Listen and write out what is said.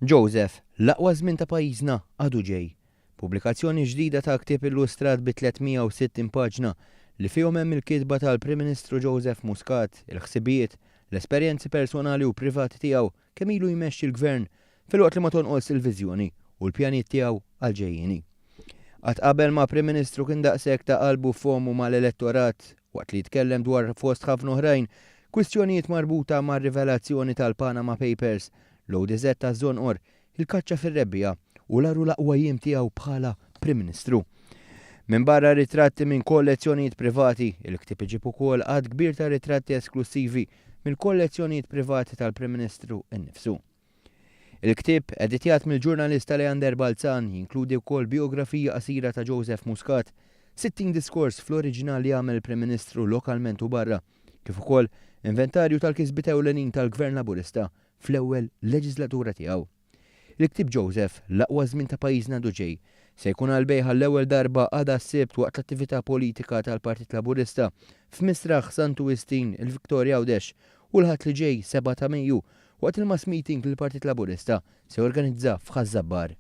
Joseph, l-aqwa żmien ta' pajjiżna għadu ġej. Pubblikazzjoni ġdida ta' ktieb illustrat bi 360 paġna li fihom hemm il-kitba tal-Prim Ministru Joseph Muscat, il-ħsibijiet, l-esperjenzi personali u privati tiegħu kemm ilu jmexxi l-Gvern filwaqt li ma tonqos il-viżjoni u l-pjanijiet tiegħu għall-ġejjieni. Qatt qabel ma Prim Ministru kien daqshekk ta' qalbu f'fommu mal-elettorat waqt li jitkellem dwar fost ħafna oħrajn kwistjonijiet marbuta mar-rivelazzjoni tal-Panama Papers, l-ODZ taż-Żonqor, il-kaċċa fir-rebbiegħa u l-agħar u l-aqwa jiem tiegħu bħala Prim Ministru. Minbarra ritratti minn kollezzjonijiet privati, il-ktieb iġib ukoll għadd kbir ta' ritratti esklussivi mill-kollezzjonijiet privati tal-Prim Ministru nnifsu. Il-ktieb, editjat mill-ġurnalista Leander Balzan, jinkludi wkoll bijografija qasira ta' Joseph Muscat, 60 diskors fl-oriġinal li għamel il-Prim Ministru lokalment u barra, kif ukoll inventarju tal-kisbiet ewlenin tal-Gvern Laburista fl-ewwel leġislatura tiegħu. Il-ktieb Joseph, L-Aqwa Żmien ta' Pajjiżna Għadu Ġej, se jkun għall-bejgħ għall-ewwel darba għada s-Sibt waqt l-attività politika tal-Partit Laburista f'Misraħ Santu Wistin, il-Victoria Għawdex, u l-Ħadd li ġej, 7 ta' Mejju, waqt il-mass meeting li l-Partit Laburista se jorganizza f'Ħaż-Żabbar.